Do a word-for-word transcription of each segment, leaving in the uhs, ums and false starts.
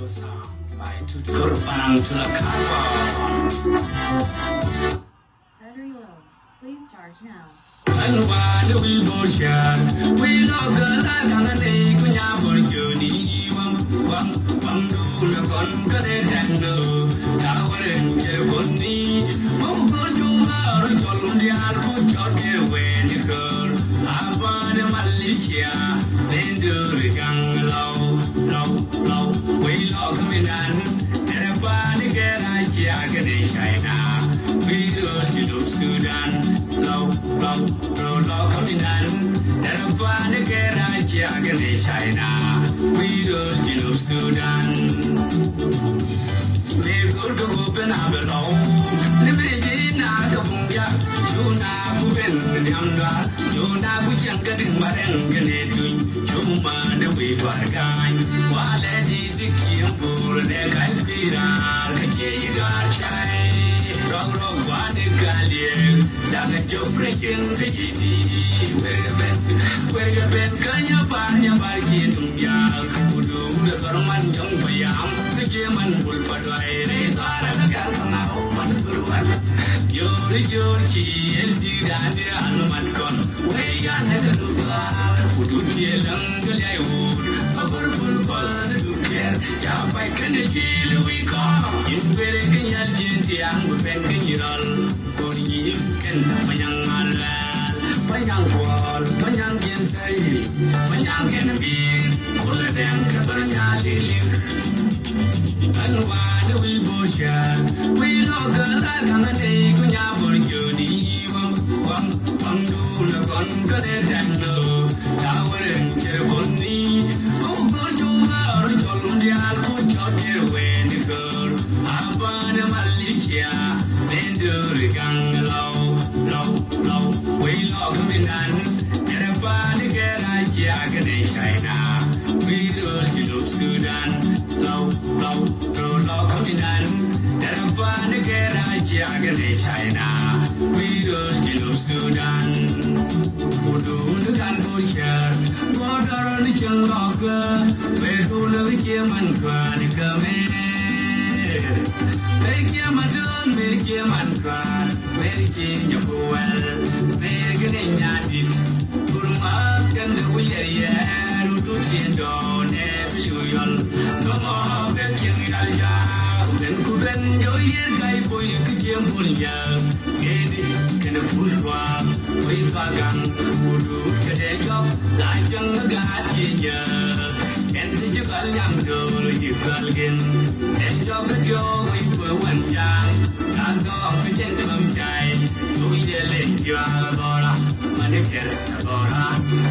Ɛn wanɛ wi̱i̱ bo̱o̱rcä wi̱i̱ lɔkä la gaŋä nɛy ku nyaa bo̱r jiöni waŋ waŋ waŋ duun a kɔn kä dee tɛŋ döö. Daa wärɛ ni cɛ bo̱ni mɔk go̱r cuŋ bä rɔ cɔl wun diaal ku cɔt kɛ wee ni köör. A bäänɛ Malaysia ben döör gaŋ lɔw lɔw lɔw wei lɔkä mi nan. Derɛ bäänɛ kɛ Russia kɛnɛ China wi̱i̱ rööl Junub Sudan. Lɔw lɔw rööl lɔkä mi nan. Derɛ bäänɛ kɛ Russia kɛnɛ China wi̱i̱ rööl Junub Sudan. Mëë go̱r kɛ ɣöö ben a bɛ lɔw ni mëë ji̱ na kɛ buŋ jak. Cu na ku ben nhiam dɔaar cu na ku cieŋ kɛ di̱ŋ ba rɛŋ kɛnɛ tuny. Cu mään ni wi̱i̱ duaar ga̱a̱ny walɛ di̱t bi kieŋ go̱o̱r nɛ ka̱c kui̱ raar kä ciɛ yi ga̱a̱r cay. Rɔk rɔk gua̱a̱n ni ga̱a̱l yieŋ da̱ŋ ɛ jɔk rɛy cieŋ kä ji̱ di̱i̱t. Wek ɛ ben wek ɛ ben kä nyabar nyabar kiɛ duŋ jaak. Ku duun ɛ thɔr man nyɔŋ bä yam kä jiɛ man bul pa duay rɛy thɔar ɛ kä gal kä ŋaw man bul wan. Jor jor ci en si dan di an mat kɔn. Wei yan ɛ kä duŋ thɔar ku duun ciɛ läŋ kä liay wut. Ba bur bul bul duun kɛr ya pai kɛn ɛ ci lɛ wi̱i̱ kɔn. In wele kä nyal ji̱n ti an ku pɛn kä nyi rɔl. Kor nyi̱i̱th kɛn Panyaŋ Malɛl, Panyaŋ Kuɔl, Panyaŋ Kiɛn Thɛy, Panyaŋ Kɛn Bi̱i̱r, Kulɛ Dɛŋ kɛ Thor Nyalilik. Ɛn wanɛ wi̱i̱ bo̱o̱rcä wi̱i̱ lɔkä la gaŋä nɛy ku nyaa bo̱r jiöni waŋ waŋ waŋ duun a kɔn kä dee tɛŋ döö. Daa wärɛ ni cɛ bo̱ni mɔk go̱r cuŋ bä rɔ cɔl wun diaal ku cɔt kɛ wee ni köör. A bäänɛ Malaysia ben döör gaŋ lɔw lɔw lɔw wei lɔkä mi nan. Derɛ bäänɛ kɛ Russia kɛnɛ China wi̱i̱ rööl Junub Sudan. Lɔw lɔw rööl lɔkä mi nan. Derɛ bäänɛ kɛ Russia kɛnɛ China wi̱i̱ rööl Junub Sudan. Ku duun di kan go̱o̱r cär go̱o̱r dɔr ni cieŋ lɔkä. Wee duun ɛ wi̱c kiɛ man kuäär ni kä mëër. Mëër kiɛ man duun mëër kiɛ man kuäär. Mëër kiɛ nyɛ ku wɛl mëër kɛ ni nyaadit. Kur ŋa̱th kɛn dee ku yɛr yɛr wut duun cieŋ dɔɔnɛ bi liw yɔl. Nɔmɔ bɛ cieŋ yal jaak ben ku ben jɔw yiër ga̱y boy kä cieŋ bul nyaak. Ëëdi kɛnɛ pul duaar wec ba gaŋ. Kudu kɛ dee jɔk la cäŋ mi gaat ciɛ nyääk. Ɛn ti ci gɔl nyaŋ to̱o̱l ci gɔl gin. Ɛn jɔk kä tiɔɔk wec kuɛ wän jaŋ. Dak dɔɔk kä jɛn käm cay. Thuk yɛ leny diɔaak ɛ bɔra mani kɛr ɛ bɔra.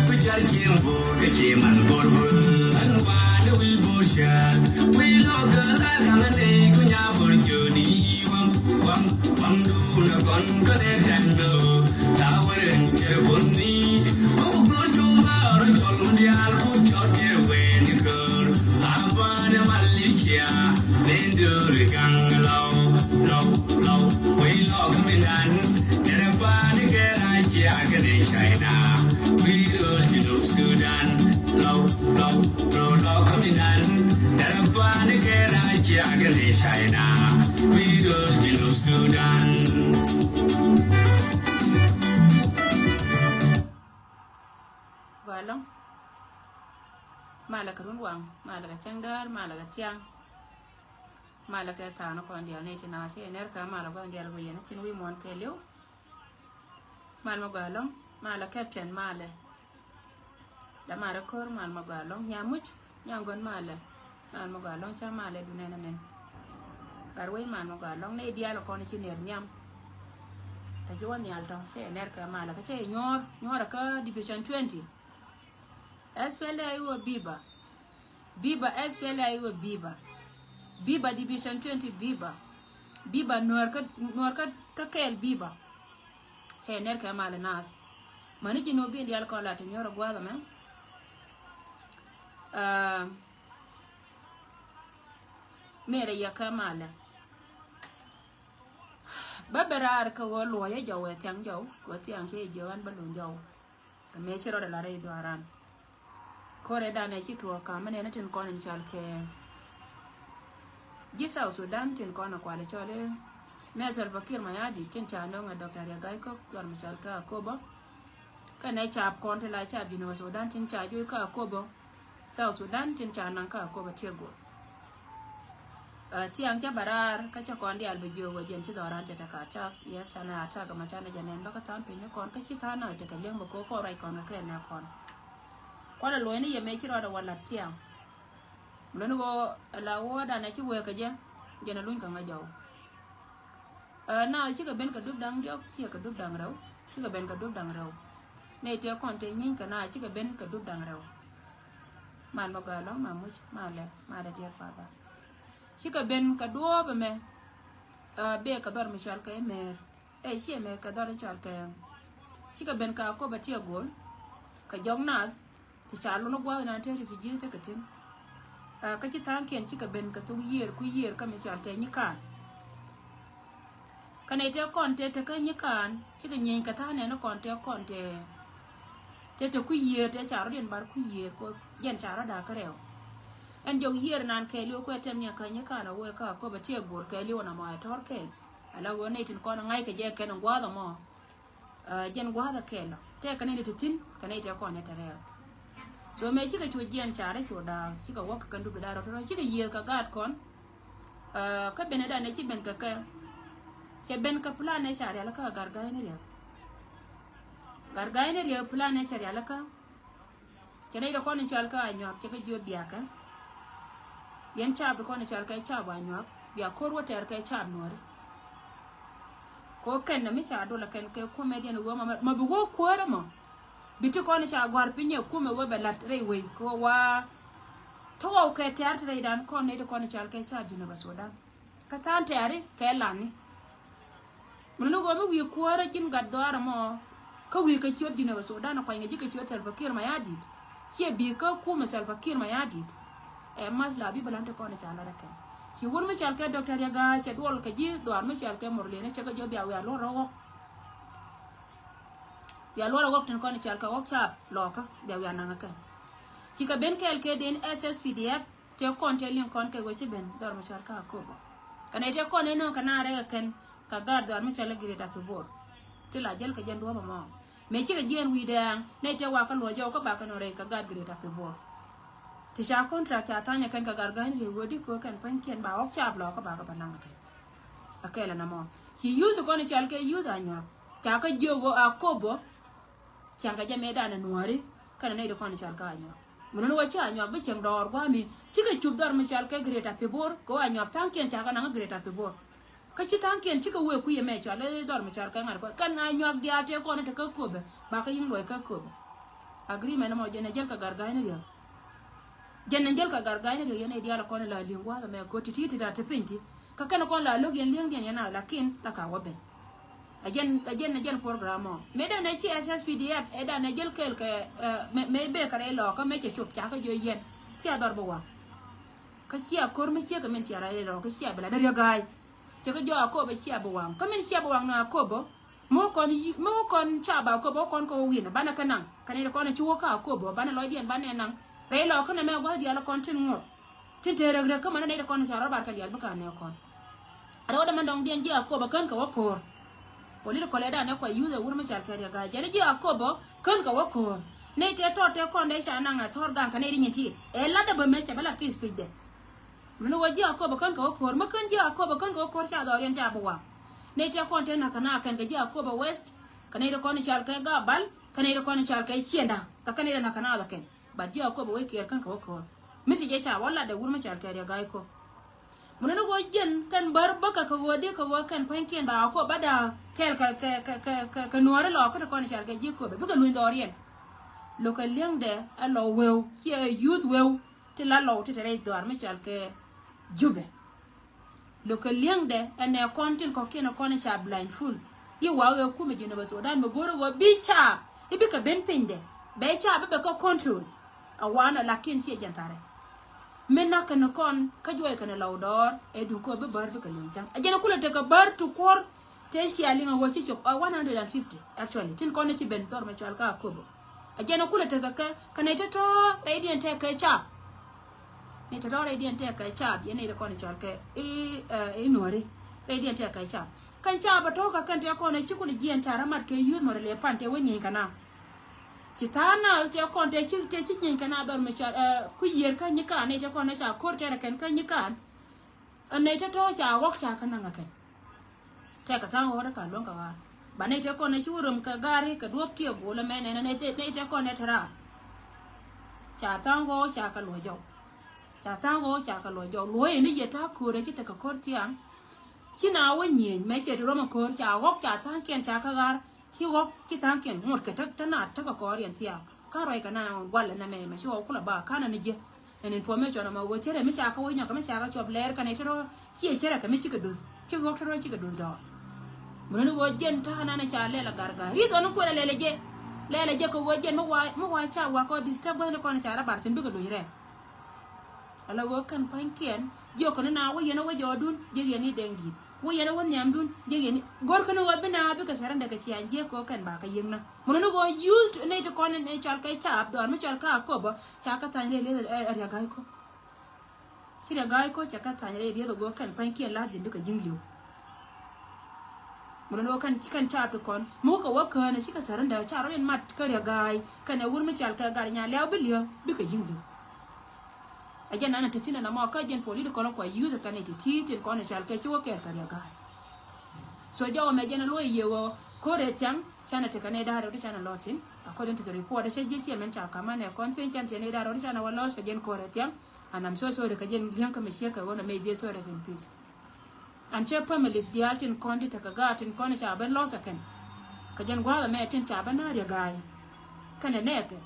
Ku car cieŋ bo̱o̱r kä ci man bo̱r bo̱r. Ɛn wa̱a̱ ni wi̱i̱ bo̱o̱r cäät wi̱i̱ lɔk kä la gaŋ ɛ nɛy ku nyaa bo̱r jiöni waŋ waŋ. Waŋ duun a kɔn kä dee tɛŋ döö. Daa wärɛ ni cɛ bo̱ni mɔk go̱r cuŋ bä rɔ cɔl wun diaal ku cɔt kɛ wee ni köör. A bäänɛ Malaysia ben döör gaŋ lɔw lɔw lɔw wei lɔk mi nan. Derɛ bäänɛ kɛ Russia kɛnɛ China wi̱i̱ rööl Junub Sudan. Lɔw lɔw rööl lɔk mi nan. Derɛ bäänɛ kɛ Russia kɛnɛ China wi̱i̱ rööl Junub Sudan. Gɔaa ɛlɔ̱ŋ. Malɛ kɛ run waŋ, malɛ kɛ cäŋ däär, malɛ kɛ thiaŋ. Malɛ kɛ tha̱a̱ŋ ni kɔn diaal ni ti na ci nɛr kɛ malɛ gua̱n diaal wi̱i̱ yɛn tin wi̱i̱ muɔ̱ɔ̱n kɛ li̱w. Mal mɛ gɔaa ɛlɔ̱ŋ, malɛ captain malɛ. Dämaarɛ ko̱r mal mɛ gɔaa ɛlɔ̱ŋ, nyamuc, nyaŋ gɔ̱n malɛ. Mal mɛ gɔaa ɛlɔ̱ŋ, ca malɛ du nɛn ɛ nɛn. Gat wec mal mɛ gɔaa ɛlɔ̱ŋ, nɛy diaal ɛ kɔn ci nɛr nhiam. Tɛ ci wä nhial tɔ, cɛ yɛ nɛr kɛ malɛ, kä cɛ yɛ nyuɔ̱ɔ̱r, nyuɔ̱ɔ̱r ɛ kä division twenty. S P L A I O viva. Viva S P L A I O viva. Viva division twenty viva. Viva Nuɔr kä, Nuɔr kä, kä kɛɛl viva. Cɛ nɛr kɛ malɛ naath. Mäni ji̱ Nuɔr bin diaal kɔn la ti nyuɔr ɛ gua̱a̱th ɛmɛ. Aa, nɛr ɛ yɛ kɛ malɛ. Bä bɛ raar kɛ ɣöö luɔ̱c ɛ jɔw ɛ thiaŋ jɔw, kɛ ɣöö thiaŋ cɛ jiök ɣän bä luny jɔw. Kɛ mëë ci rɔɔdɛ lar rɛy dhuaaran. Ko̱rɛ danɛ ci tuɔɔk ka̱m mi nɛn tin kɔn in cɔal kɛ Ji̱ South Sudan tin kɔn a kual cɔl i̱ nɛ Salva Kiir Mayardit tin ca nöŋ ɛ Doctor Riek Gai Kok, dhɔr mi cɔl kɛ Akobo. Kɛnɛ cap kɔn ti la cap Jinub Sudan tin ca juɔc kɛ Akobo. South Sudan tin ca naŋ kɛ Akobo tiek guɔl. Ɛ, thiaŋ cä bɛ raar kä cä kɔn diaal bɛ jiök ɛ jɛn ci dhɔran cɛ tɛ ka attack. Yes, canɛ attack ma canɛ jɛ nɛn bä kä tha̱a̱ŋ piny ni kɔn kä ci tha̱a̱ŋ naŋ tekɛ liɛŋ bɛ kɛ kɔn ruac kɔn kɛ kɛ nɛ kɔn. Kualɛ luɔ̱c ni yɛ mëë ci rɔɔdɛ wä la̱t thiaŋ. Luni ɣöö ala wä danɛ ci wee kɛ jɛ, jɛn a luny kɛ ŋäc jɔw. Ɛ, na cikɛ ben kɛ dup da̱ŋ diɔk, cikɛ kɛ dup da̱ŋ rɛw, cikɛ ben kɛ dup da̱ŋ rɛw. Nɛy tëë kɔn tëë nyiny kɛ na cikɛ ben kɛ dup da̱ŋ rɛw. Man mɔ gaalɔ, ma muc, ma lɛ, ma lɛ tiɛt kuatha. Cikɛ ben kɛ duɔɔp ɛmɛ, ɛ, bee kɛ dhɔr mi cɔal kɛ imer. Ɛ, ciɛ mɛ kɛ dhɔr cɔal kɛ. Cikɛ ben kɛ Akobo tiɛ gol kɛ jɔk nath ti ca lun gua̱a̱th nan te refugee tekɛ tin. Ɛ, kä ci tha̱a̱ŋkiɛn cikɛ ben kɛ thuk yiër ku yiër kä mi cɔal kɛ nyikaan. Kä nɛy te kɔn te te kä nyikaan cikɛ nyieny kɛ tha̱a̱ŋ nɛn kɔn te kɔn te te te ku yiër te ca rɔ̱diɛn bar ku yiër ko jɛn ca rɔ̱ da̱a̱k kä rɛw. Ɛn jɔk yiër nan kɛɛliw kuɛ tɛm niɛ kä nyikaan a wee kä Akobo tiɛ gol kɛɛliw na mɔ ɛ tɔr kɛɛl. Ala ɣöö nɛy tin kɔn ŋa̱ckɛ jɛ kɛn in gua̱a̱th ɛmɔ. Ɛ, jɛn gua̱a̱th ɛ kɛl ɔ tɛkɛ nɛy ti thi̱n kɛ nɛy tɛ kɔn ɛ tɛ rɛɛk. So mëë cikɛ cu jiɛn carɛ cu da̱a̱k cikɛ wäk kɛ kɛn dup da̱a̱k rɔ tɔ̱ cikɛ yiëëth kɛ gaat kɔn. Ɛ, kä ben ɛ dan ɛ ci ben kɛ kɛ cɛ ben kɛ plan ɛ ca rialikä ɛ Gatgaany ni Riek. Gatgaany ni Riek plan ɛ cɛ rialikä. Cɛ nɛy ti kɔn i̱ cɔal kɛ Anyuak cɛ kɛ jiö biakä. Yɛn caap ti kɔn i̱ cɔal kɛ caap Anyuak bia ko̱r wä tɛɛr kɛ caap Nuɔri. Ko kɛn na mi ca dol a kɛn kɛ kumɛ diɛn wä ma, ma bi wä kuäärä mɔ. Bi ti kɔn i̱ ca gɔ̱a̱r piny ɛ kumɛ wä bɛ la̱t rɛy wei kɛ wä wa. Ti wä kɛ tɛɛr ti rɛy dan kɔn nɛy ti kɔn i̱ cɔal kɛ caap Jinub Sudan. Kä tha̱a̱ŋ tɛɛri kɛ lani. Mɛ ni ɣöö mi wi̱i̱ kuäärä ji̱n gat dhɔaarä mɔ. Kä wi̱i̱ kɛ ciöt Jinub Sudan kuany kɛ ji̱ kɛ ciöt Salva Kiir Mayardit. Ciɛ bi̱i̱ kä kumɛ Salva Kiir Mayardit. Ɛ math la bi bɛ lan ti kɔn i̱ ca lat ɛ kɛn. Ci wur mi cɔal kɛ Doctor Riek Gai cɛ duɔl kɛ ji̱ dhɔaar mi cɔal kɛ Murle ni cɛ kɛ jiɔ bia wiaa luɔr rɔ ɣɔk. Bia luɔr rɔ ɣɔk tin kɔn i̱ cɔal kɛ ɣɔk caap lɔɔkä bia wiaa naŋ ɛ kɛn. Ci kɛ ben kɛɛl kɛ den S S P D F. Tëë kɔn tëë liŋ kɔn kɛ ɣöö ci ben dhɔr mi cɔal kä Akobo. Kɛ nɛy tëë kɔn ënɔ kɛ na rɛk ɛ kɛn kɛ gaat dhɔr mi cɔal i̱ Greater Pibor. Ti la jäl kɛ jɛn duɔ̱ɔ̱p ɛmɔ. Mëë cikɛ jiɛɛn wi̱i̱ dɛɛŋ nɛy tëë wakɛ luɔc jɔw kä bakɛ nɔ rɛy kɛ gaat Greater Pibor. Ti ca contract ca tha̱a̱ny ɛ kɛn kɛ Gatgaany Riek ɣöö di köö kɛn pua̱nykiɛn ba ɣɔk caap lɔɔkä bakɛ bä naŋ ɛ kɛn. Ɛ kɛl ɛn ɛmɔ ci youth kɔn i̱ cɔal kɛ youth Anyuak. Ca kä jiök ɣöö Akobo. Ciaŋ kɛ jɛ mëëdan ɛ Nuääri kɛnɛ nɛy ti kɔn i̱ cɔal kä Anyuak. Mun ni wä ci Anyuak bi cieŋ dɔɔr gua̱a̱mi cikɛ cup dhɔr mi cɔal kɛ Greater Pibor kɛ wä Anyuak tha̱a̱ŋkiɛn ca kɛ naŋ Greater Pibor. Kä ci tha̱a̱ŋkiɛn cikɛ wee kui̱ ɛmɛ cɔal i̱ dhɔr mi cɔal kɛ ŋa̱t kuɛ kɛn Anyuak diaal tëë kɔn i̱ te kä Akobo ba kɛ yi̱ŋ luɔc kä Akobo. Agreement ɛmɔ jɛn ɛ jäl kɛ Gatgaany Riek. Jɛn ɛ jäl kɛ Gatgaany Riek yɛn ɛ diaal kɔn i̱ la li̱eŋ gua̱a̱th ɛmɛ ko̱ ti̱ti̱ ti da̱t ti piny ti. Kä kɛn kɔn la lo̱k yɛn li̱eŋdiɛn yɛn a lakin la ka wä ben. A jɛn, a jɛn, a jɛn program ɔ. Mëë dan ɛ ci S S P D F, ɛ dan ɛ jäl kɛɛl kɛ, ɛ, mëë, mëë bek kɛ rɛy lɔɔkä, mëë cɛ cop, ca kä jiɔ yɛn. Cia dhɔr bi waŋ. Kä cia ko̱r mi ciek kɛ min cia rɛy lɔɔkä, cia bi la dee riek ga̱a̱c. Cɛ kä jiɔ Akobo cia bi waŋ. Kä min cia bi waŋ ni Akobo, mi wä kɔn yi, mi wä kɔn ca ba Akobo, wä kɔn kɛ wä wi̱n, banɛ kɛ naŋ. Kɛ nɛy ti kɔn ci wä kä Akobo, banɛ lɔcdiɛn, banɛ naŋ. Rɛy lɔɔkä nɛ mɛ gua̱th diaal kɔn tin ŋuɔ̱t. Tin te rek rek kä mɛn nɛy ti kɔn ca rɔ bar kɛ diaal bi ka nɛ kɔn. Rɛwdɛ mɛn dɔŋdiɛn ji̱ Akobo kän kɛ wä ko̱o̱r. Wä lit kɔlɛ dan ɛ kua yuth ɛ wur mi cal kɛ riɛ ga̱a̱c jɛn ji̱ Akobo kän kɛ wä ko̱o̱r. Nɛy tɛ tɔt tɛ kɔn dee ca naŋ ɛ thɔr gaŋ kɛ nɛy di nyin ti ɛ lat dɛ bä mɛ cɛ bä lat ki̱th pic dɛ. Mɛn wä ji̱ Akobo kän kɛ wä ko̱o̱r, mi kän ji̱ Akobo kän kɛ wä ko̱o̱r ca dhɔriɛn ca bi waŋ. Nɛy tɛ kɔn tɛ na̱k kɛ na kɛn kɛ ji̱ Akobo West kɛ nɛy di kɔn cal kɛ Gabal kɛ nɛy di kɔn cal kɛ Cienda kɛ kɛn nɛy di na̱k kɛ na dhɔ kɛn. But ji̱ Akobo wec kiɛɛr kän kɛ wä ko̱o̱r. Mi ci jɛ ca wä lat dɛ wur mi cal kɛ riɛ ga̱a̱c ko̱o̱r. Mun ni ɣöö jiɛn kɛn bär bäkɛ kɛ ɣöö di kɛ ɣöö kɛn pua̱nykiɛn ba Akobo ba da̱a̱k kɛɛl kɛ, kɛ, kɛ, kɛ, kɛ, kɛ Nuääri lɔɔkä ti kɔn i̱ cal kɛ ji̱ Akobo bikɛ luny dhɔriɛn. Lo̱kɛ li̱eŋdɛ ɛ lɔ weu ciɛ ɛ youth weu ti la lɔw ti te rɛy dhɔaar mi cal kɛ Jubɛ. Lo̱kɛ li̱eŋdɛ ɛnɛ kɔn tin kɔ̱kiɛn ɛ kɔn i̱ ca blindfold. I̱ wa̱a̱ ɣöö kumɛ Jinub Sudan mi go̱o̱rä ɣöö bi caap i̱ bikɛ ben pinydɛ bɛ caap i̱ bɛ kä control. A wanɔ lakin ciɛ jɛn tharɛ. Mi nak kɛn kɔn kä juɔc kɛn lɔw dɔɔr ɛ duŋ kɛ bi bär bikɛ luny cäŋ. A jɛn kulɛ tekɛ bär ti kuɔr tëë cia liŋ a ɣöö ci cop a one hundred and fifty actually tin kɔn ci ben thɔr mɛ cual kä Akobo. A jɛn kulɛ tekɛ kɛ kɛ nɛy tɔ̱tɔ̱ rɛydiɛn tekɛ cap. Ni tɔ̱tɔ̱ rɛydiɛn tɛk kɛ caap yɛn ni tɛ kɔn cɔl kɛ i̱, eh, i̱ nuɔ̱ri. Rɛydiɛn tɛk kɛ caap. Kɛn caap a tɔ̱ kɛ kɛn tɛ kɔn ci kul jiɛn ca rɛ mat kɛ yuth mɔr lɛ pan tɛ wä nyieeny kɛ na. Ci tha̱a̱ŋ na tɛ kɔn tɛ ci, tɛ ci nyieeny kɛ na dhɔr mi cɔl, eh, ku yiër kä nyikaan ni tɛ kɔn ca ko̱r tɛrɛ kɛn kä nyikaan. Ɛ nɛy tɔ̱tɔ̱ ca ɣɔk ca kä naŋ ɛ kɛn. Tɛkɛ tha̱a̱ŋ ɣɔk rɛ ka luäŋ kɛ ɣaar. Ba nɛy tɛ kɔn ɛ ci wä röm kɛ gaari kɛ duɔ̱p tiɛ go̱o̱l ɛmɛ nɛn ɛ nɛy tɛ kɔn ɛ te raar. Ca tha̱a̱ŋ ɣɔk ca kɛ luɔ̱c jɔw. Ca tha̱a̱ŋ ɣɔk ca kɛ luɔ̱c jɔw. Luɔ̱c ɛn i̱ yɛ ta̱a̱ ko̱r ɛ ci tekɛ ko̱r thia̱a̱ŋ. Ci na wä nyieny mɛ cɛ ti rɔm ɛ ko̱r ca ɣɔk ca tha̱a̱ŋkiɛn ca kä ɣaar. Ci ɣɔk ci tha̱a̱ŋkiɛn ŋot kɛ tä, tä na tä kɛ kɔɔriɛn thiaak. Kä ruac kɛ na gualɛ na mɛ mɛ ci ɣɔk kulɛ ba ka̱n ni jiɛ. Ɛn information ɛmɛ ɣöö cärɛ mi ca kä wec nyɔk kɛ mi ca kä cuɔp lɛɛr kɛnɛ tɔ̱tɔ̱ ciɛ cärɛ kɛ mi cikɛ duth. Ci ɣɔk tɔ̱tɔ̱ cikɛ duth dɔɔr. Mun ni ɣöö jɛn ta̱a̱ nan ca lɛl a gargar. Reason ni kuɛl a lɛl a jɛ. Lɛl a jɛ kɛ ɣöö jɛn mi wa, mi wa ca wa kɔ disturb ni kɔn ca la bar thi̱n bikɛ luny rɛɛ. Ala ɣöö kɛn pa̱nykiɛn jiök kɛn na wä yɛn a wä jɔɔdun jiök yɛn i̱ dɛŋ di̱i̱t. Wä yɛn a wä nhiamdun jiök yɛn i̱ go̱r kɛn ɣöö bi na bikɛ surrender kɛ ciaŋ jiɛk kɛ ɣöö kɛn ba kɛ yiëŋ na. Mun ni ɣöö used nɛy ti kɔn ni cɔl kɛ caap dhɔr mi cɔl kä Akobo ca kɛ thany rɛy lieth ɛ riak ga̱a̱c kɔ. Ci riak ga̱a̱c kɔ ca kɛ thany rɛy lieth ɛ ɣöö kɛn pa̱nykiɛn la̱th ji̱n bikɛ yi̱ŋ li̱w. Mun ni ɣöö kɛn, kɛn caap ti kɔn mi wä kɛ wä kään ɛ cikɛ surrender ca rɔ in mat kä riak ga̱a̱c kɛn ɛ wur mi cɔl kɛ gat nya lɛw bi li̱w bikɛ yi̱ŋ li̱w. Ɛ jɛn nanɛ te thi̱n ɛn ɛmɔ kä jɛn political kua youth kɛn ɛ ti ti tin kɔn ɛ cɔal kɛ ci wä kɛɛl kɛ riɛk ga̱a̱c. So jɔwä mɛ jɛn ɛ luɔy yɛ wä ko̱r ɛ thiaŋ canɛ tekɛ nɛ da̱a̱r rɛw ti canɛ lɔ thi̱n. According to the report ɛ cä ji̱ ciɛ mɛn ca ka̱m anɛ kɔn piny can tiɛ nɛ da̱a̱r rɛw ti canɛ wä lɔs kɛ jɛn ko̱r ɛ thiaŋ. And I'm so sorry kɛ jɛn li̱eŋ kä mi ciek kɛ wä nɔ, may their soul rest in peace. And cɛ families diaal tin kɔn ti tekɛ gaat tin kɔn ca ben loss ɛ kɛn. Kɛ jɛn gua̱a̱th ɛmɛ tin ca ben na riɛ ga̱a̱y kɛnɛ nɛɛkɛ.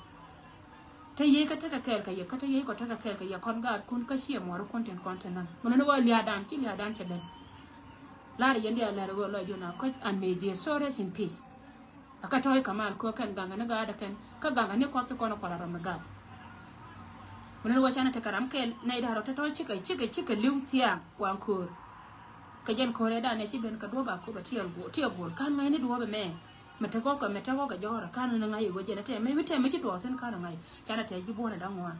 Te yiey kä tekɛ kɛɛl kɛ yɛ kä te yiey kɔ tekɛ kɛɛl kɛ yɛ kɔn gaatkun kä ciɛ muɔrikun tin kɔn te naŋ. Mun ni wä lia̱a̱dan ci lia̱a̱dan cɛ ben. La̱rä yɛn diaal la̱rä wä lɔc jun a kɔc and may their soul rest in peace. A kä tɔ̱ɔ̱c kɛ mal kɛ kɛn gaŋkɛ ni gaatdɛ kɛn kä gaŋkɛ ni kuak ti kɔn kual a rɔm ni gaat. Wuni ni wä canɛ tekɛ ram kɛl nɛy da̱rɔ tɔ̱tɔ̱ cikɛ cikɛ cikɛ li̱w thiaŋ waŋ köör. Kɛ jɛn köör ɛ da̱a̱n ɛ ci ben kɛ duɔ̱ɔ̱p a köpɛ tiɛɛl guɔ̱ɔ̱r tiɛɛl guɔ̱ɔ̱r ka̱n ŋa̱cni duɔ̱ɔ̱p ɛmɛ. Mɛ tekɔ kɛ mɛ tekɔ kɛ jɔ̱ɔ̱rɛ ka̱n ni ŋa̱c i̱ wä jɛn ɛ tɛmɛ mi tɛmɛ ci tuɔɔk thi̱n ka̱n ŋa̱c canɛ tɛɛ ji̱ buɔ̱n ɛ da̱ŋ ŋuan.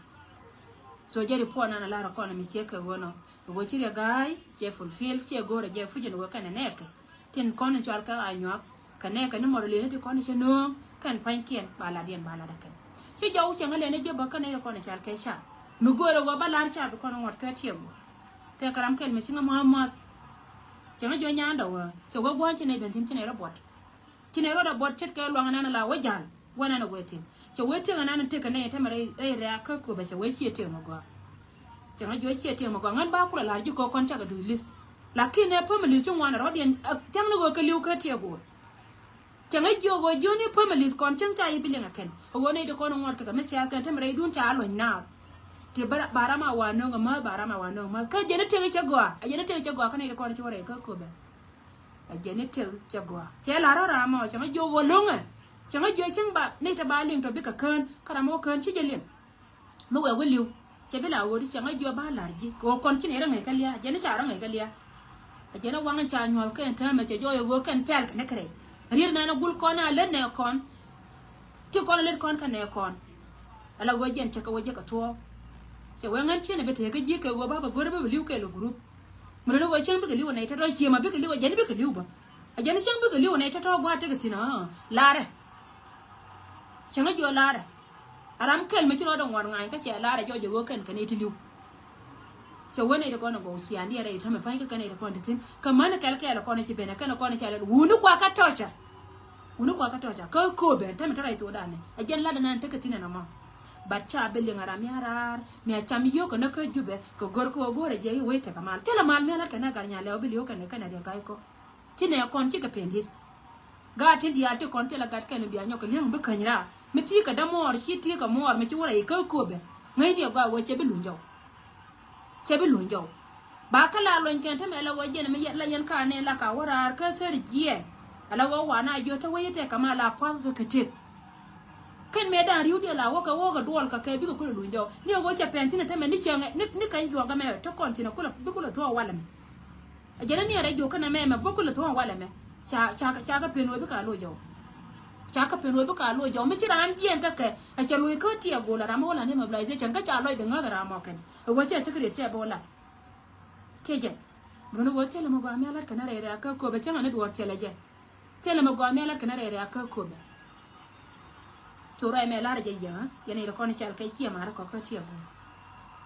So jɛ report nan a lar a kɔn mi ciek kɛ ɣöö nɔ ɣöö ci riɛ ga̱a̱y cɛ fulfill cɛ go̱o̱rɛ jɛ fucin ɣöö kɛn ɛ nɛɛkɛ. Tin kɔn in cual kɛ a nyuak kɛ nɛɛkɛ ni mɔr leni ti kɔn in cɛ nööŋ kɛn pa̱nykiɛn ba lat yɛn ba lat ɛ kɛn. Ci jɔw cieŋ ɛ leni jɛ bä kɛn in kɔn in cual kɛ ca mi go̱o̱rɛ ɣöö ba lar ca bi kɔn in ŋuɔt kɛ tiɛɛk ɣöö tɛɛ kɛ ram kɛn mi ci ŋä mua̱a̱ mua̱th. Cieŋ ɛ jɔ nyaandä ɣöö cɛ wä gua̱a̱ny ci nɛy ben thi̱n ci nɛy rɔ buɔt. Ci nɛy rɔ buɔt ce̱tkɛ luaŋ ɛnan la wä ja̱l wä ɛnan ɛ wee thi̱n. Cɛ wee tiɛŋ ɛnan tekɛ nɛy tɛmɛ rɛy rɛ̈ɛ̈k kä köpɛ cɛ wee ciɛ tiɛŋ mi gɔaa. Cäŋ a jiök ciɛ tiɛm a gɔaa ŋän ba kulɛ la̱r ji̱ kɔk kɔn cakɛ duth li̱th. Lakin ɛ families ti ŋuan a rɔ̱diɛn thiaŋni ɣöö kɛ li̱w kä tiɛ go̱o̱r. Cäŋ a jiök ɣöö jiöni families kɔn cäŋ ca yi bi liŋ a kɛn a ɣöö nɛy ti kɔn ŋuɔt kɛ kɛ mi siath kɛn te mi rɛydun ca luɔ̱ny naath. Ti ba ram a wa nöŋ a mäth ba ram a wa nöŋ a mäth kä jɛn a tiɛŋ cɛ gɔaa a jɛn a tiɛŋ cɛ gɔaa kä nɛy ti kɔn ci wä rɛy kä köpɛ. A jɛn a tiɛŋ cɛ gɔaa cɛ la̱r ɔ ram ɔ cäŋ a jiök ɣöö lo̱ŋɛ. Cäŋ a jiök cäŋ ba nɛy ti ba liŋ tɔ bikɛ kään kä ram a wä kään ci jɛ liŋ. Mi wɛɛk wä li̱w cɛ bi la ɣöödi cɛ ŋäc jiɔ ba la̱r ji̱ kɛ ɣöö kɔn ci nɛ rɔ ŋäc kä lia̱a̱ jɛn ca rɔ ŋäc kä lia̱a̱. A jɛn a waŋ ca nyuɔ̱th kɛn täämɛ cɛ jɔɔc ɛ ɣöö kɛn pɛl kɛ ni kɛ rɛy riet nan a gul kɔn a lät nɛ kɔn. Ti kɔn a lät kɔn kɛ nɛ kɔn. Ala ɣöö jɛn cɛ kɛ wä jiɛ kɛ thuɔɔk. Cɛ wee ŋän cienɛ bi tëë kä ji̱ kɛ ɣöö ba bɛ go̱rɛ bä bi li̱w kɛɛl ɛ gurup. Mi rɔ ni ɣöö cäŋ bikɛ li̱w ɛ nɛy tɔ̱tɔ̱ ciëmä bikɛ li̱w ɛ jɛn bikɛ li̱w bä. A jɛn cäŋ bikɛ li̱w ɛ nɛy tɔ̱tɔ̱ gua̱a̱t tekɛ thi̱n ɣä la̱rɛ. Cäŋ a jiɔ la̱rɛ. A ram kɛl mi ci rɔɔdɛ ŋuɔ̱t ŋa̱a̱ny kä cɛ la̱rɛ jɔɔc ɛ ɣöö kɛn kɛ nɛy ti li̱w. Cɛ wen nɛy ti kɔn ɛ gɔw ciaaŋ diɛɛr rɛy täämɛ pa̱ny kä kɛn nɛy ti kɔn ti thi̱n kä män kɛl kɛɛl kɔn ci ben ɛ kɛn kɔn cɛ lɛl wuni kua kä tɔ̱cä. Wuni kua kä tɔ̱cä kä kööbɛ täämɛ te rɛy thokdan ɛ a jɛn latdɛ nan tekɛ thi̱n ɛn ɛmɔ. But ca bi liŋ a ram mi a raar mi a cam yio̱k kɛ näk kä Jubɛ kɛ go̱r kä ɣöö go̱o̱rɛ jɛ i̱ wec tekɛ mal thilɛ mal mi a lat kɛ näk gat nya lɛw bi li̱w kɛn kɛn a riɛk ga̱y kɔ. Ci nɛ kɔn cikɛ pen di̱th. Gaat tin diaal ti kɔn thilɛ gat kɛn mi bia nyɔk kɛ li̱eŋ bi käny raar mi ti̱i̱ kɛ dämuɔɔr ci ti̱i̱ kɛ muɔɔr mi ci wä rɛy kä kööbɛ. Ŋäcni ɛ gɔaa ɣöö cɛ bi luny jɔw. Cɛ bi luny jɔw. Ba kä la luny kɛn te mɛ la ɣöö jiɛn mi la yɛn ka nɛ la ka wä raar kä thäri jiɛɛn. Ala ɣöö wa na jiö te wec i̱ tɛk kɛ ma la pua̱th kä kɛ tëk. Kɛn mɛ da̱ŋ ri̱w diɛ la wä kɛ wä kɛ duɔl kɛ kɛ bikɛ kulɛ luny jɔw ni ɛ ɣöö cɛ pɛn thi̱n ɛ te mɛ ni cieŋɛ ni kɛny juɔk ɛmɛ te kɔn thi̱n ɛ kulɛ bi kulɛ thuɔ̱ɔ̱k walɛ mɛ. A jɛn a niɛɛr ɛ jiök kɛn ɛmɛ mɛ bä kulɛ thuɔ̱ɔ̱k walɛ mɛ ca ca ca kɛ pen wee bikɛ a loc jɔw. Ca kä pen wee bi ka luɔc jɔk mi ci raan jiɛn kä kɛ. Ɛ cɛ luɔc kä tiɛ gol a ram mi wä la ni mobilization kä ca lɔc di ŋäth ram mɔ kɛn. Ɛ wee cɛ secret cɛ bi wä la. Tiɛ jɛn. Bini wee thilɛ mi gɔaa mi a lat kɛn a rɛy rɛy a kä köpɛ cäŋ a ni duɔɔr thilɛ jɛ. Thilɛ mi gɔaa mi a lat kɛn a rɛy rɛy a kä köpɛ. So ruac mɛ lar jɛ yɛ, yɛn iri kɔn cal kɛ ciɛ marɛ kɔ kä tiɛ bur.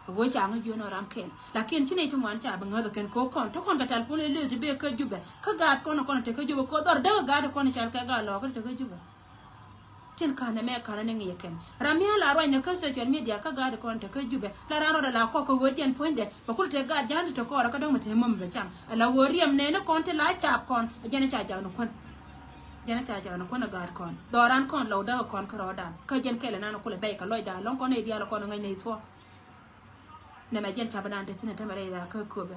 Kɛ go̱o̱ ca ŋä jiön ram kɛl. Lakin ci nɛy ti ŋuan ca bi ŋäth kɛn kɛ kɔn. Ti kɔn kɛ telephone ilith ti bee kä Jubɛ. Kä gaat kɔn kɔn te kä Jubɛ. Kɛ dhɔr dee gaat kɔn cal kɛ gaat lɔɔk te kä Jubɛ. Tin kanɛ mɛ kanɛ ni ŋi̱i̱ kɛn. Ram mi a la ruacnɛ kä social media kä gaat kɔn te kä Jubɛ. La ran rɔdɛ la kɔk kɛ ɣöö jɛn puɔ̱nydɛ. Bɛ kul te gaat ja̱a̱n ti te kɔɔrɛ kä dɔ̱ŋ mi te mom bɛ cam. Ala ɣöö riɛm nɛɛni kɔn ti la caap kɔn. Jɛn ca jak ni kuän. Jɛn ca cɛ kɛn kuän a gaat kɔn. Dhɔran kɔn lɔw däk kɔn kärɔɔdan. Kä jɛn kɛl inan kulɛ bɛy kɛ lɔcda lɔŋ kɔn i̱ diaal kɔn ŋäc nɛy thuɔ̱k. Nɛmɛ jɛn cap inan te thi̱n i̱ tämɛ rɛy raa kä köpɛ.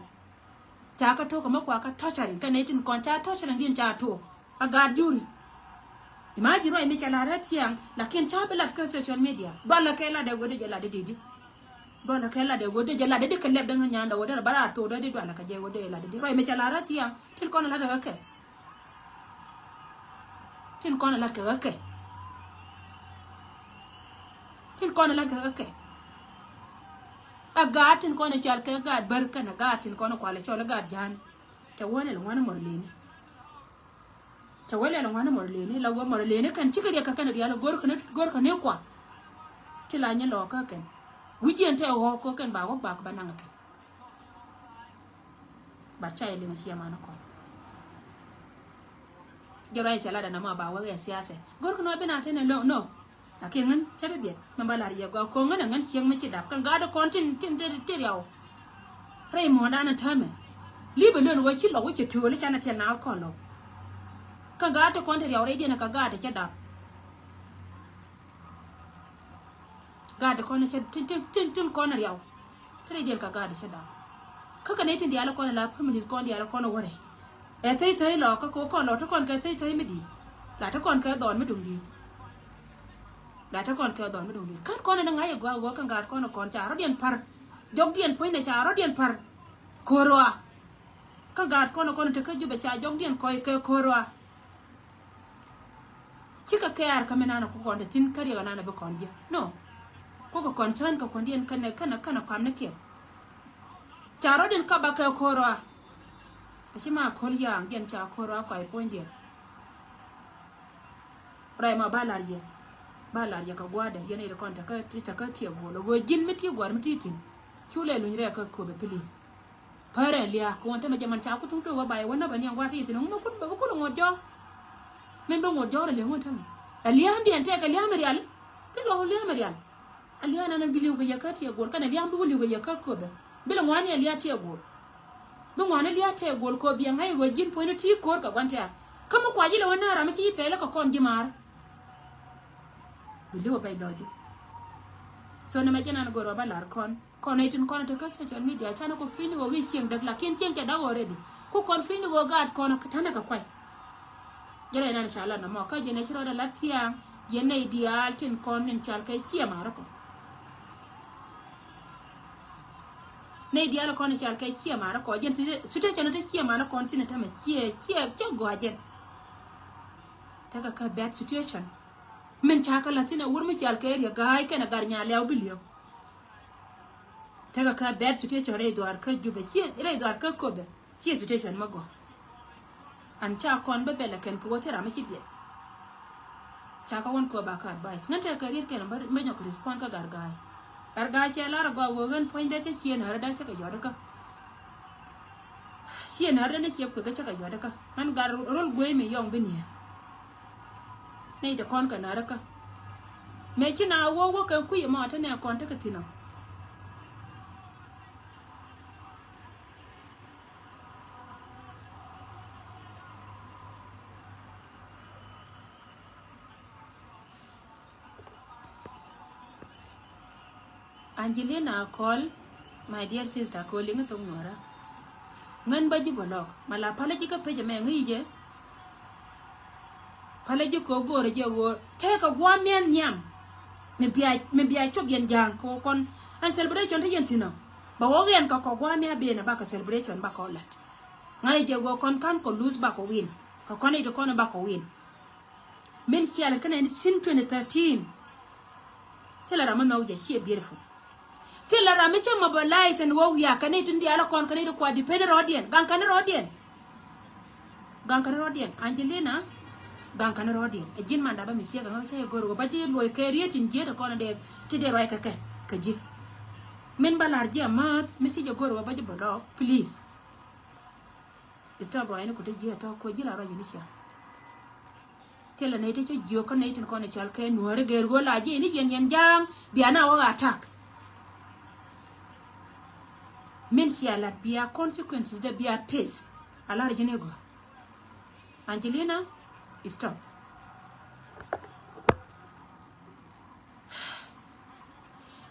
Ca kä tok kɛ mä kua kä torturing kɛ nɛy tin kɔn ca torturing din ca tok. A gaat juri. Imagine ruac mi cɛ lat rɛth thiaŋ lakin ca bi lat kä social media. Dualɛ kɛ lat dee wede jɛ lat di di di. Dualɛ kɛ lat dee wede jɛ lat di di kɛ lɛp dee ŋä nyan dee wede rɛ bä raar thok dee di dualɛ kɛ jɛ wede lat di di. Ruac mi cɛ lat rɛth thiaŋ tin kɔn lat kɛ kɛ. Tin kɔn ɛ lat kɛ ɣä kɛ. Tin kɔn ɛ lat kɛ ɣä kɛ. A gaat tin kɔn ɛ cɔal kɛ gaat bär kɛn a gaat tin kɔn ɛ kual ɛ cɔl ɛ gaat ja̱a̱n. Cɛ wä lɛl ŋuan ɛ mɔr leni. Cɛ wä lɛl ŋuan ɛ mɔr leni la wä mɔr leni kɛn cikɛ riɛk kɛ kɛn rial ɛ go̱r kɛn go̱r kɛn ni kua. Ti la nyɛ lɔɔk kä kɛn. Wi̱c yɛn tɛ ɣɔɔk kä kɛn ba wä bak ba naŋ kɛn. Ba ca yɛ liŋ ciɛ man kɔn. Jɛ ruac cɛ lat ɛn ɛmɔ ba wek ɛ siasɛ. Go̱r kɛ nɔ bi na tɛn ɛ lo̱ŋ nɔ. Lakin ŋän cɛ bi biɛt mɛ ba lar yɛ gɔaa ko̱ŋ ŋän ɛ ŋän cieŋ mi ci dap kɛn gaat kɔn tin tin tin riaw. Rɛy muɔ̱ɔ̱ndan ɛ täämɛ. Li̱p ɛ lön wä ci lɔk wä cɛ tööl i̱ canɛ thil na kɔn lɔk. Kɛn gaat ti kɔn ti riaw rɛydiɛn ɛ kɛ gaat ɛ cɛ dap. Gaat kɔn cɛ tin tin tin tin kɔn riaw. Te rɛy diɛn ka gaat cɛ dap. Kä kɛ nɛy tin diaal kɔn la families kɔn diaal kɔn wärɛ. Ɛ thɛy thɛy lɔ kä kɛ kɔn lɔ te kɔn kɛ thɛy thɛy mi di. La te kɔn kɛ dhɔn mi duŋ di. La te kɔn kɛ dhɔn mi duŋ di. Kän kɔn ni ŋa̱c ɛ gɔaa gɔaa kɛ gaat kɔn kɔn ca rɔ̱diɛn pa̱r. Jɔkdiɛn puɔ̱nydɛ ca rɔ̱diɛn pa̱r. Ko̱r ɣɔaa. Kä gaat kɔn kɔn te kä Jubɛ ca jɔkdiɛn kɔc kɛ ko̱r ɣɔaa. Cikɛ kɛɛr kä mi nanɛ ku kɔn te thi̱n kä riɛk ananɛ bi kɔn jiɛ. No. Kukɛ concern kɛ kuɔ̱ndiɛn kɛnɛ kɛnɛ kɛnɛ kuamnikiɛn. Ca rɔ̱diɛn kap bakɛ ko̱r ɣɔaa. Aci ma ko̱l ya̱a̱ŋ jiɛn ca ko̱r ɣɔaa kɔc puɔ̱nydiɛn. Rɛy ma ba lar yɛ. Ba lar yɛ kɛ gua̱a̱dɛ yɛn i̱ ti kɔn te kä ti te kä tiɛ guɔl. Ɣöö ji̱n mi ti gua̱a̱r mi ti thi̱n. Cu lɛ luny rɛɛ kä köpɛ please. Pärɛ lia̱a̱ kɛ ɣöö tämɛ jɛ man ca ku thuŋ to̱o̱k wä ba yɛ wä näp aniɛŋ gua̱a̱r ti thi̱n ŋun bä kul bä kul ŋot jɔ̱ɔ̱r. Min bä ŋot jɔ̱ɔ̱r liɛŋ ɣöö tämɛ. Ɛ lia̱a̱ ndiɛn tɛk ɛ lia̱a̱ mi rial. Thil lɔ lia̱a̱ mi rial. Ɛ lia̱a̱ nan bi li̱w kɛ yɛ kä tiɛ guɔl kɛn ɛ lia̱a̱ bi wä li̱w kɛ yɛ kä köpɛ. Bi lɛ ŋuani ɛ lia̱a̱ tiɛ guɔl. Bi ŋuani lia̱a̱ tiɛ guɔl köp yɛ ŋa̱c ɛ ɣöö ji̱n puɔ̱nyni ti ko̱r kɛ gua̱n tɛ̈r. Kä mi kua ji̱ lɛ wä näär ram mi ci pɛlɛ kɛ kɔn ji̱ maar. Bi li̱w ɛ pɛc lɔcdu. So nɛmɛ jɛn an go̱r ɔ ba la̱r kɔn. Kɔn ɛ tin kɔn ɛ te kä social media canɛ ku pi̱ny ni ɣöö i̱ cieŋ däk lakin cieŋ cɛ däk already. Ku kɔn pi̱ny ni ɣöö gaat kɔn ɛ tanɛ kɛ kuay. Jɛ rɛy nan ca lat nɔmɔ kä jɛn ɛ ci rɔɔdɛ lat thia̱a̱ŋ. Jɛn nɛy diaal tin kɔn in cal kɛ ciɛ ma̱a̱r kɔ. Nɛy diaal kɔn in cal kɛ ciɛ ma̱a̱r kɔ jɛn situation te ciɛ ma̱a̱r kɔn thin ɛ tämɛ ciɛ ciɛ ciɛ gɔaa jɛn. Tekɛ kä bad situation. Min ca kä la̱th thin ɛ wur mi cal kɛ area ga̱a̱c kɛnɛ gar nya lɛw bi li̱ew. Tekɛ kä bad situation rɛy dhuaar kä Jubɛ ciɛ rɛy dhuaar kä köpɛ ciɛ situation mi gɔaa. An ca kɔn bä bɛl ɛ kɛn kɛ wä thil ram mi ci biɛt. Ca kä wän köp ba kä advice ŋän tekɛ riet kɛn bä nyɔk respond kä gar ga̱a̱c. Gar ga̱a̱c cɛ lar ɛ gɔaa wee ɣän puɔ̱nydɛ cä ciɛ nääri dee cä kɛ yɔt kä. Ciɛ nääri dee ni ciɛ kuek cä kɛ yɔt kä ŋän gar rol guey mi yɔŋ bi niɛ. Nɛy te kɔn kɛ nääri kä. Mëë ci na wä wä kɛ kui̱ ɛmɔ te nɛ kɔn tekɛ thi̱n ɔ. Angelina Akol, my dear sister, Akol iŋä thok nuɔra. Ŋän bä ji̱ bä lɔk ma la palä ji̱ kä pec ɛmɛ ŋäc jɛ. Palä ji̱ kɛ ɣöö go̱o̱rä jɛ ɣöö tekɛ gua̱a̱th miɛn nhiam. Mi bia mi bia cop yɛn ja̱a̱ŋ kɛ ɣöö kɔn ɛn celebration te yɛn thi̱n ɔ. Bɛ wä ɣɛn kɛ kɔ gua̱a̱th miɛn ben ɛ bakɛ celebration bakɔ la̱t. Ŋa̱c jɛ ɣöö kɔn ka̱n kɔ lose bakɔ win kɛ kɔn i̱ ti kɔn bakɔ win. Min ciɛl kä nineteen twenty thirteen. Thilɛ ram mi nhɔk jɛ ciɛ beautiful. Thilɛ ram mi cä mobilize ɛn wä wiak kɛ ni tin diaal kɔn kɛ ni di kua depend rɔɔdiɛn. Gaŋ kɛ ni rɔɔdiɛn. Gaŋ kɛ ni rɔɔdiɛn. Angelina. Gaŋ kɛ ni rɔɔdiɛn. Ɛ ji̱n man dap bä mi ciek ɛŋä cä yɛ go̱r wä ba ji̱ luɔc kɛ riet in jiet kɔn dee ti dee ruac kɛ kɛ kɛ ji̱. Min ba lar ji̱ amäth mi ci jɛ go̱r wä ba ji̱ bä dɔɔk please. Stop ruac ni ku te ji̱ ɛ tɔ̱ ko ji̱ la ruac ni cia. Thilɛ nɛy ti cä jiök kä nɛy tin kɔn ɛ cɔal kɛ nuääri gɛɛr ɣöö la ji̱ ni yɛn yɛn ja̱a̱ŋ bia na wä attack. Min cia lat bia consequences de bia face. A lar ji̱ ni gɔaa. Angelina, stop.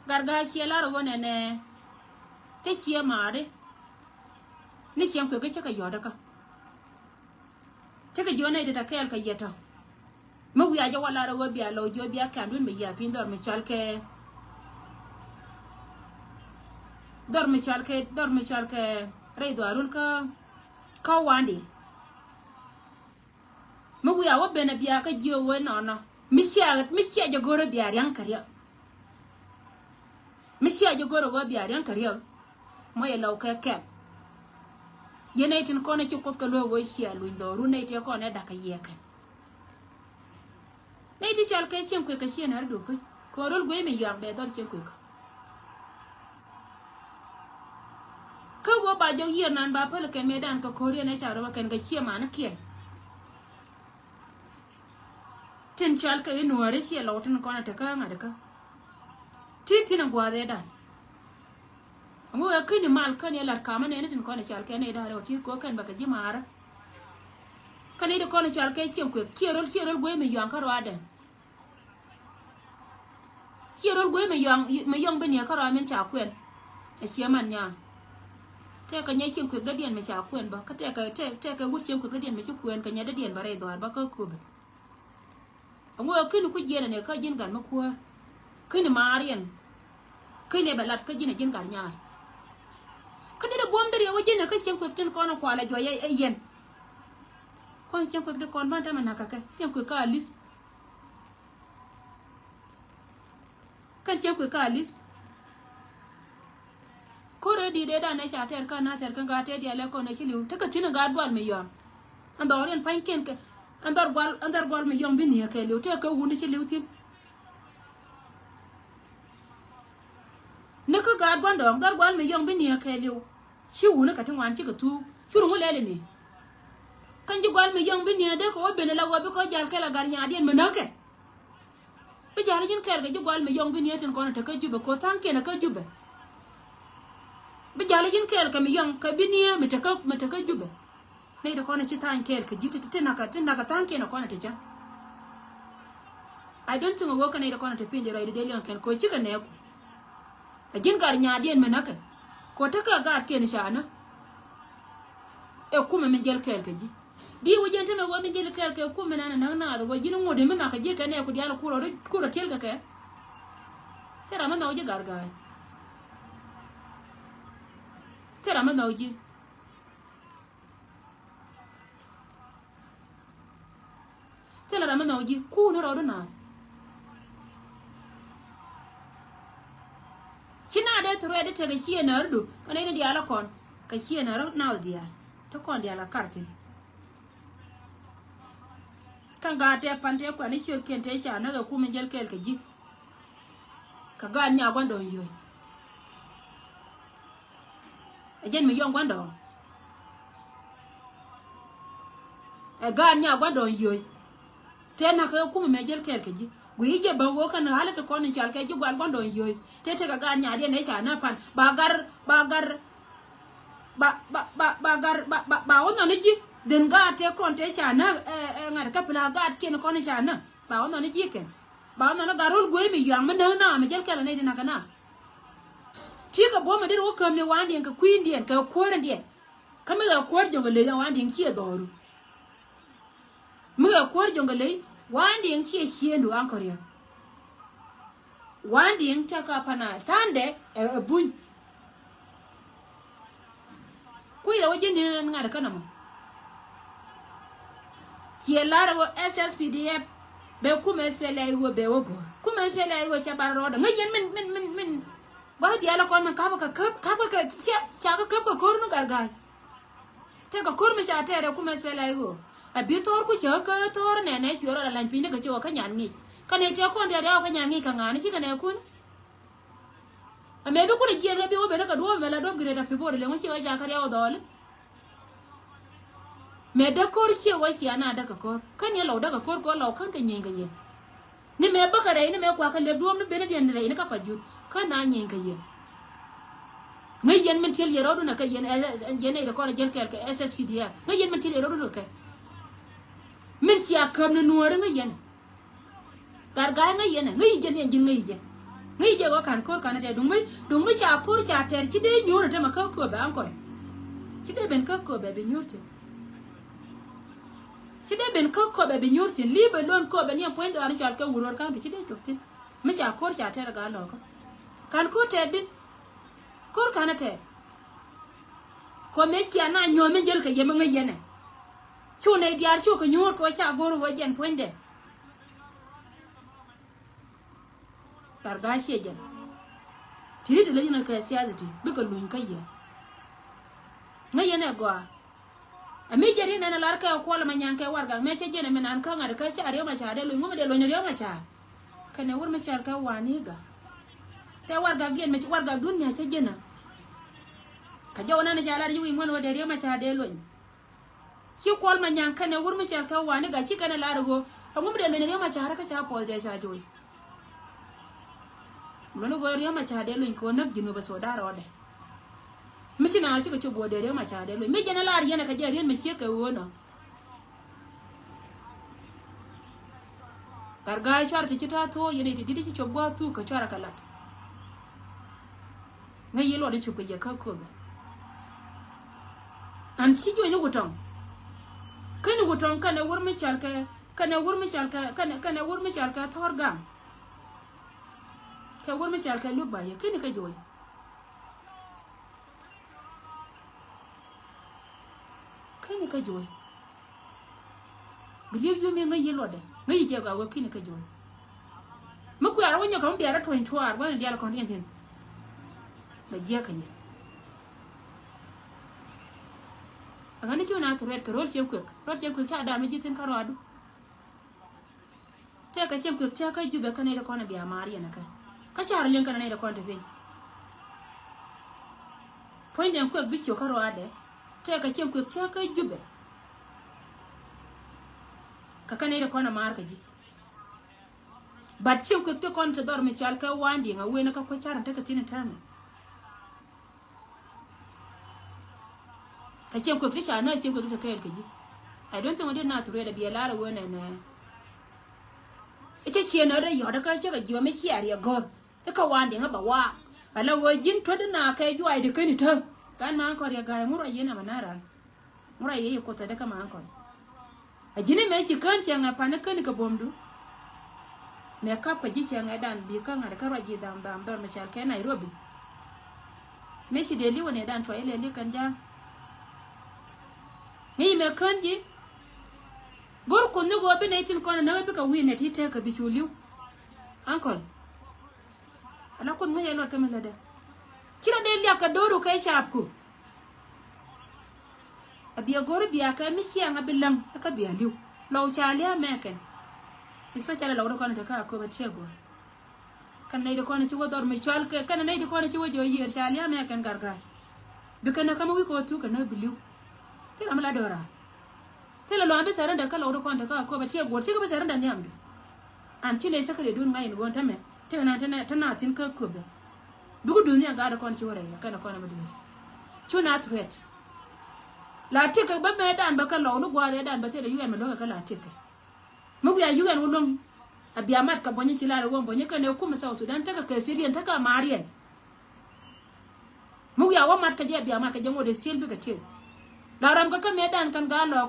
Garga ciɛ lar ɣöö nɛnɛ. Te ciɛ maari. Ni ciɛŋ kuek kä cä kɛ yɔ̱ɔ̱dä kä. Cä kɛ jiök nɛy ti ta kɛɛl kɛ yɛ tɔ. Mi wiaa jɛ wä lar ɣöö bia lɔw jiök bia kɛn duun bɛ yiath piny dhɔr mi cɔal kɛ. Dhɔr mi cɔal kɛ, dhɔr mi cɔal kɛ rɛy dhɔaarun kä, kä wandi. Mi wiaa wä ben a bia kä jiök wee nɔnɔ. Mi cia, mi cia jɛ go̱rä bia riaŋ kɛ riɛk. Mi cia jɛ go̱rä wä bia riaŋ kɛ riɛk. Mɔ yɛ lɔw kɛ kɛp. Yɛn nɛy tin kɔn ɛ ci Kuoth kɛ luäk ɣöö cia luny dhɔru nɛy ti kɔn ɛ da̱k kɛ yiɛkɛ. Nɛy ti cɔal kɛ cieŋ kuek kɛ ciɛ nɛr duɔ̱p kä kɔn rol guey mi yuak bɛ dhɔr cieŋ kuek. Kä ɣöö ba jɔk yiër nan ba päl kɛn mëëdan kɛ ko̱r yɛn ɛ ca röm ɛ kɛn kɛ ciɛ manikiɛn. Tin cɔal kɛ i̱ nuääri ciɛ lɔw tin kɔn ɛ te kä ŋa̱t kä. Ti thin ɛ gua̱a̱th ëëdan. Ŋu ɛ käni mal käni ɛ lat kamä nɛɛni tin kɔn ɛ cɔal kɛ nɛy da̱a̱r ɛ wä ti ko̱ kɛn bɛ kɛ ji̱ maarä. Kä nɛy ti kɔn ɛ cɔal kɛ cieŋ kuek ciɛ rol ciɛ rol guey mi yuaŋ kä ruaadɛ. Ciɛ rol guey mi yɔŋ, mi yɔŋ bi niɛ kä rɔa min ca kuɛn. Ɛ ciɛ man nyaa. Tɛkɛ nyɛ cieŋ kuek dɔ̱diɛn mi ca kuɛn bä kä tɛkɛ, tɛ, tɛkɛ wut cieŋ kuek dɔ̱diɛn mi ci kuɛn kɛ nyɛ dɔ̱diɛn bä rɛy dhɔaar bä kä köpɛ. Ɛŋu ɛ kini ku jiɛn ɛn ɛ kä ji̱n gat mi kuäär. Kini maariɛn. Kini ɛ bɛ lat kä ji̱n ɛ ji̱n gat nyaar. Kä dee dee buɔ̱m dee riɛw ɛ ji̱n ɛ kä cieŋ kuek tin kɔn ɛ kualɛ juɔc ɛ yɛn. Kɔn cieŋ kuek ti kɔn bä tämɛ na̱k kɛ kɛ cieŋ kuek kä a li̱th. Kɛn cieŋ kui̱ ka li̱th. Ko̱r ëë di̱i̱t ëëdan ëë ca tɛɛr kä Nathɛr kɛn ka tɛɛr diaal ëë kɔn ëë ci li̱w tekɛ thi̱n ɛ gaat gual mi yɔ̱a̱ŋ. Ɛn dhɔriɛn pa̱nykiɛn kɛ ɛn dhɔr gual, ɛn dhɔr gual mi yɔ̱ŋ bi ni̱i̱ kɛ li̱w tekɛ wuni ci li̱w thi̱n. Ni kä gaat gua̱ndɔɔŋ dhɔr gual mi yɔ̱ŋ bi ni̱i̱ kɛ li̱w. Ci wuni kɛ ti ŋuan cikɛ thuuk cur ŋu lɛl ini. Kɛn ji̱ gual mi yɔ̱ŋ bi ni̱i̱ dee kɛ wä ben ala wä bi kɔ jal kɛl a gat nyaadiɛn mi näkɛ. Bi jal ji̱n kɛɛl kɛ ji̱ gual mi yɔŋ bi niee tin kɔn tekä Jubɛ ko̱ tha̱a̱ŋkiɛn ɛ kä Jubɛ. Bi jal ji̱n kɛɛl kɛ mi yɔŋ kɛ bi niee mi tekä, mi tekä Jubɛ. Nɛy ti kɔn ci tha̱a̱ny kɛɛl kɛ ji̱ ti, ti, ti nakä, ti nakä tha̱a̱ŋkiɛn ɛ kɔn ti cä. I don't think a wä kä nɛy ti kɔn ti piny di rɔy di dee liɛŋ kɛn ko̱ cikɛ nɛɛku. A ji̱n gat nyaadiɛn mi näkɛ. Kɛ ɣöö tekɛ gaatkiɛn ca nä. Ɛ kumɛ min jäl kɛɛl kɛ ji̱. Di wä ji̱n tämɛ ɣöö min jäl kɛɛl kɛ kumɛ nan ɛ näk naath ɣöö ji̱n ŋot i̱ mi nhɔakä ji̱ kɛ nɛɛku diaal ɛ kur ɔ, kur ɔ tiel kɛ kɛ. Thil ram mi nhɔk ji̱ gat ga̱a̱c. Thil ram mi nhɔk ji̱. Thilɛ ram mi nhɔk ji̱ kuuni rɔɔdu naath. Ci naath dee threat dee tekɛ ciɛ nääri du kä nɛy ni diaal ɛ kɔn kɛ ciɛ nääri naath diaal. Te kɔn diaal ɛ kar thi̱n. Kä gaat tɛ pan tɛ kuan i̱ ciötkiɛn tɛ ca näk ɛ kum in jäl kɛɛl kɛ ji̱. Kɛ gaat nyaa gua̱ndɔɔŋ yio̱c. Ɛ jɛn mi yɔŋ gua̱ndɔɔŋ. Ɛ gaat nyaa gua̱ndɔɔŋ yio̱c. Tëë na̱k kɛ kumɛ mɛ jäl kɛɛl kɛ ji̱. Guiy jɛ bä ɣöö kɛn ɣa̱lä ti kɔn in cɔal kɛ ji̱ gual gua̱ndɔɔŋ yio̱c. Tëë tekɛ gaat nyaadiɛn ëë ca näk pan ba gar, ba gar, ba, ba, ba, ba gar, ba, ba, ba wä nhɔn i̱ ji̱. Dhen gaat tëë kɔn tëë ca näk ɛ, ɛ, ŋa̱t kä pila gaatkiɛn kɔn in ca näk. Ba wä nhɔn i̱ ji̱ kɛn. Ba wä nhɔn i̱ gat rol guey mi yuaŋ mi näk na mi jäl kɛl ɛ nɛy ti na̱k kɛ na. Ti̱i̱ kɛ buɔ̱m mi dit wä käm ni wa̱a̱ndiɛn kɛ kui̱ndiɛn kɛ kuäärändiɛn. Kä mi ɣɛ kuäär Jɔŋlɛ ley ɣän wa̱a̱ndiɛn ciɛ dhɔru. Mi ɣɛ kuäär Jɔŋlɛ ley wa̱a̱ndiɛn ciɛ ciëëndu aŋkɔriɛk. Wa̱a̱ndiɛn tɛkä panal tha̱a̱ndɛ ɛ, ɛ buny. Kui̱dɛ wä ji̱n ni ŋa̱t kä nɔmɔ. Ciɛ lar ɛ wä S S P D F. Bɛ kumɛ S P L A I O bɛ wä go̱r. Kumɛ S P L A I O cɛ bar rɔɔdɛ. Ŋäc yɛn min, min, min, min. Bä diaal kɔn min kapä kɛ käp, kapä kɛ cia, ca kɛ käp kɛ ko̱r ni Garga̱a̱c. Tëë kɛ ko̱r mi ca tɛɛrɛ kumɛ S P L A I O. A bi thɔɔr ku cä kä thɔɔr nɛnɛ cuɛ rɔɔdɛ lany piny ni kɛ ci wä kä nyan ŋic. Kä nɛ tiɛ kɔn tɛɛrɛ wä kä nyan ŋic kɛ ŋa̱a̱n ci kɛ nɛ kun. Ɛ mɛ bi kun jiɛn kɛ bi wä ben kɛ duɔ̱ɔ̱p mɛ la duɔ̱ɔ̱p Greater Pibor lɛ ŋu ci wä ca kä riaw dhɔɔli. Mɛ däk ko̱r ciɛ wä cia na däk kɛ ko̱r. Kä ni lɔw däk kɛ ko̱r kɛ lɔw kän kɛ nyieeny kɛ yɛ. Ni mɛ bäkɛ rɛy ni mɛ kuakä lep duɔ̱ɔ̱m ni ben diɛn rɛy ni kä pa jut. Kä na nyieeny kɛ yɛ. Ŋäc yɛn min tiɛl yɛ rɔɔdun ɛ kɛ yɛn, ɛ, ɛ, yɛn nɛy dɛ kɔn ɛ jäl kɛɛl kɛ S S P D F. Ŋäc yɛn min tiɛl yɛ rɔɔdun ɛ kɛ. Min cia käm ni nuɔ̱ɔ̱ri ŋäc yɛn. Garga̱a̱c ŋäc yɛn ɛ, ŋäc yɛ jɛn yɛn ji̱n ŋäc yɛ jɛ. Ŋäc yɛ jɛ ɣöö ka̱n ko̱r ka̱n ɛ tɛ duŋ mi, duŋ mi ca ko̱r ca tɛr ci dee nyuur ɛ tämɛ kä kööbɛ aŋkɔl. Ci dee ben kä kööbɛ bi nyuur thi̱n. Ci dee ben kä kööbɛ bi nyuur thi̱n. Leave alone kööbɛ ni ɛn puɔ̱ny dhɔaar ni cɔal kɛ Wuror County ci dee cop thi̱n. Mi ca ko̱r ca tɛr ɛ gaa lɔ̱kä. Ka̱n ko̱r tɛr di̱n. Ko̱r ka̱n ɛ tɛr. Kɔ mëë cia na nyuɔ̱th mi jäl kɛ yɛ mi ŋäc yɛn ɛ. Cu nɛy diaar cu kɛ nyuur kɛ ɣöö ca go̱r ɣöö jɛn puɔ̱nydɛ. Garga̱a̱c ciɛ jɛn. Ti̱ti̱ ti lä ji̱n kɛ siasa ti bikɛ luny kä yɛ. Ŋäc yɛn ɛ gɔaa. Ɛ mi jɛ ri nɛn ɛ lar kɛ Kuɔl Manyaŋ kɛ Wargak mɛ cɛ jɛn ɛ mi nan kä ŋa̱t kä ca Riek Machar dee luny ŋu mi dee luny Riek Machar. Kɛnɛ wur mi cɔal kɛ Waniga. Tɛ Wargak diɛn mi Wargak dun mi a cɛ jɛn ɛ. Kɛ jɔw nan ɛ ca lar ji̱ wi̱i̱ muɔ̱n wä dee Riek Machar dee luny. Ci Kuɔl Manyaŋ kɛnɛ wur mi cɔal kɛ Waniga ci kɛnɛ lar ɣöö ɛŋu mi dee luny Riek Machar kä ca puɔth dee ca joc. Luɔ̱n ɣöö Riek Machar dee luny kɛ ɣöö näk Jinub Sudan rɔɔdɛ. Mi ci na cikɛ cop ɣöö dee Riek Machar dee luny mi jɛn ɛ lar yɛn ɛ kɛ jɛ riet mi ciek kɛ ɣöö nɔ. Garga̱a̱c cuarɛ ti ci tɔ̱ thuɔ̱ɔ̱ yɛn ɛ ti di̱t ci cop gua̱a̱th thuk kɛ cuarɛ kɛ lat. Ŋäc yi luɔt i̱ cop kɛ yɛ kä köpɛ. An ci juɔ̱ny ni wutɔŋ. Kä ni wutɔŋ kɛnɛ wur mi cɔal kɛ, kɛnɛ wur mi cɔal kɛ, kɛnɛ, kɛnɛ wur mi cɔal kɛ Thɔr Gaŋ. Kɛ wur mi cɔal kɛ Luk Ba yɛ kä ni kä juɔ̱ny. Kä ni kä juɔ̱ny. Bi li̱ep yum yɛ ŋäc yi luɔtdɛ ŋäc yi jɛ gɔaa wee ki̱n kä juɔ̱ny. Mi kuɛɛr wä nyɔk kɛ mi biɛɛr rɔ tuɔ̱ny tuaar gua̱n in diaal kɔn yɛn thi̱n. Bɛ jiɛk kä yɛ. Ɛ ɣän ni ci wä na thurɛt kɛ ro̱l cieŋ kuek ro̱l cieŋ kuek ca daam mi ji̱ thi̱n kä rɔadu. Tëëkɛ cieŋ kuek tëëkä Jubɛ kä nɛy ti kɔn ɛ bia maar yɛn ɛ kɛ. Kä carɛ liŋ kɛn ɛ nɛy ti kɔn ti piny. Puɔ̱nydɛn kuek bi ciök kä ruaadɛ. Tëëkɛ cieŋ kuek tëëkä Jubɛ. Kä kä nɛy ti kɔn ɛ maar kä ji̱. But cieŋ kuek ti kɔn ti dhɔr mi cɔal kɛ Wandiɛŋ a wen kä kuec carɛ tekɛ thi̱n in täämɛ. Kä cieŋ kuek ti ca nä cieŋ kuek ti te kɛɛl kä ji̱. I don't think ɣän di naath ruɛt a biɛ lar a wen ɛnɛ. I̱ cä ciɛ nä rɛ yɔt kä cä kɛ jiɔam i̱ ciɛ a riɛ gɔ̱r. I̱ kä Wandiɛŋ i̱ bɛ waak. Ala ɣöö ji̱n tuätdi na kɛ juaacdi käni tä. Gat ma ankɔl riɛ ga̱a̱c ŋu ruac yɛn a bɛ na ran. Ŋu ruac yɛ yi kuoth thɛtdä kä ma ankɔl. A ji̱n imɛ ci kään cieŋ ɛ pa̱n i̱ käni kɛ buɔ̱mdu. Mɛ kap kɛ ji̱ cieŋ ɛ dan bi kä ŋa̱t kä ruac ji̱ dham dham dhɔr mɛ cɔal kɛ Nairobi. Mɛ ci dee li̱w ɛ nɛ dan cuay ilɛ li̱w kɛn ja̱a̱ŋ. Ŋi̱i̱c mɛ kään ji̱. Go̱r kuoth ni ɣöö bi nɛy tin kɔn ɛ näk ɛ bikɛ wi̱i̱ nɛ ti tɛk kɛ bi cu li̱w. Ankɔl. Ala kuoth ŋäc yɛ luɔt kä mi lätdɛ. Ci rɔ dee liak kɛ do̱ru kɛ capku. A bia go̱r bia kɛ mi ciaŋ a bi läŋ kä bia li̱w. Lɔw ca lia̱a̱ mɛ kɛn. Especially lɔw di kɔn te kä a köp a tiɛ go̱r. Kɛn nɛy di kɔn ci wä dhɔr mi cual kɛ kɛn nɛy di kɔn ci wä jɛ yiër ca lia̱a̱ mɛ kɛn gargar. Bi kɛn kä mi wi̱i̱ kɛ wä thuk kɛn bi li̱w. Thilɛ mi la do̱ra. Thilɛ lɔ̱a̱ŋ bi surrender kä lɔwdä kɔn te kä köpɛ tiɛ guɔ̱r cikɛ bi surrender nhiamdu. An ci nɛy secretary dun ŋa̱c in ɣöö tämɛ tekɛ na te na thi̱n kä köpɛ. Bikɛ duth ni a gaatdä kɔn ci wä rɛy kɛnɛ kɔn ɛmɛ duth. Cu na threat. La tiɛkɛ bä mɛ dan bä kä lɔw ni gua̱a̱th ɛ dan bä thilɛ yuk ɛmɛ lo̱kɛ kä la tiɛkɛ. Mi wiaa yuk ɛn wä luäŋ. A bia mat kɛ buɔ̱nyä ci lar ɛ ɣöö buɔ̱nyä kɛnɛ kumɛ South Sudan tekɛ kɛ Syrian tekɛ Amarian. Mi wiaa wä mat kɛ jɛ bia mat kɛ jɛ ŋot ɛ still bikɛ tiek. La ram kä kä mëë dan kɛn gaa lɔɔk